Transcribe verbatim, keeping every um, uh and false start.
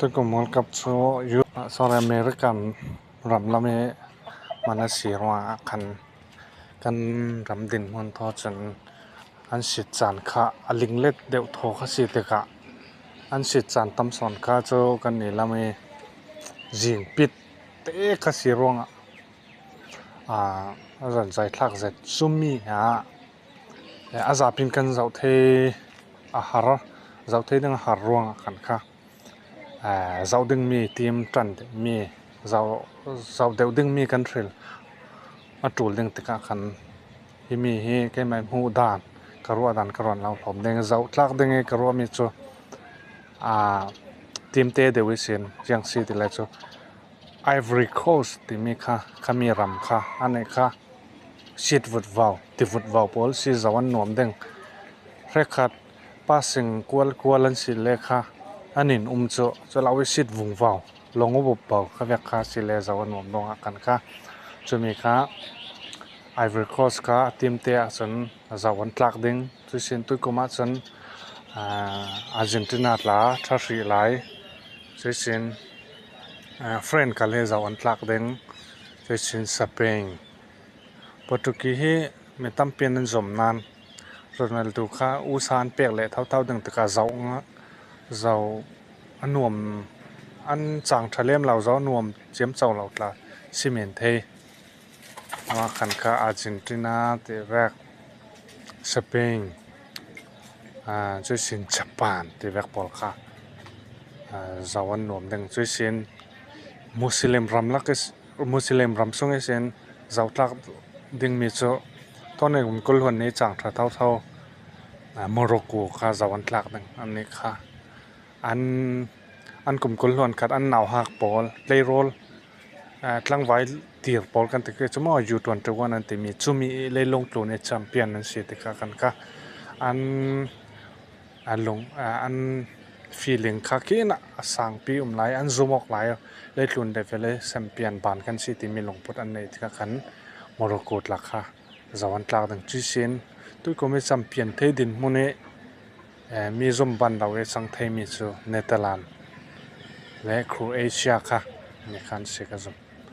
Tukum World Cup chu, sorry, American ram lam i man a si ruangah khan kan ram dinhmun thaw chun an sit caan kha a linglet deuh thaw kha si tikah an sit caan tam sawn kha chu kan ni lam i zingpit te kha si ruangah a zan zaithlak zet sumi a a zapin kan zoh thei a har zoh thei ding a har ruangah khan kha zoh ding mi, team ṭan ding mi, zoh deuh ding mi kan hril a ṭul ding tikah khan himi hi keimah hmuh dan ka ruah dan ka rawn lo hlawm ding. Zoh tlak ding i ka ruah mi chu team te deuh i sin, ziang si ti lai chu Ivory Coast timi kha, khami ram kha a neih kha sit vut vau ti vut vau pawl si zoh an nuam ding. Hrekhat passing kual kual an si le kha an in um chu chu lo i sit vung vau, long u bup vau kha vek kha si le zoh an nuam dawngah kan kha chumi kha Ivory Coast kha team te ah chun zoh an tlak ding. Chuisin tuikum ah chun Argentina tla ṭha hrih lai, chuisin France kha le zoh an tlak ding, chuisin Spain. Portuguese hi mi tampi an zawm nan Ronaldo kha usa an pek leh tho tho ding tikah zoh a nuam, zoh a nuam, an chang ṭha lem lo, zoh a nuam chiam chau lo tla si men thei. Ama khan kha Argentina tih vek, Spain, chuisin Japan tih vek pawl kha zoh an nuam ding. Chuisin Muslim ram lak i Muslim ram sung i sin zoh tlak ding mi chu thawn i kum kul hluan ni chang ṭha tho tho Morocco kha zoh an tlak ding. An nih kha an, an kum kul hluan khat an nauhak pawl, tleirawl tlangvai tir pawl kan ti kha chu maw, U twenty-one an timi chumi leilung tlun i champion an si tikah khan kha an a lung an feeling kha kinah a sangpi um lai, an zum awk lai, leitlun level i champion ban kan si timi lungput an nei tikah khan Morocco tla kha zoh an tlak ding. Chuisin tuikum i champion thei dinhmun i mi zum ban lo i chang thei mi chu Netherlands le Croatia kha ni khan si ka zum.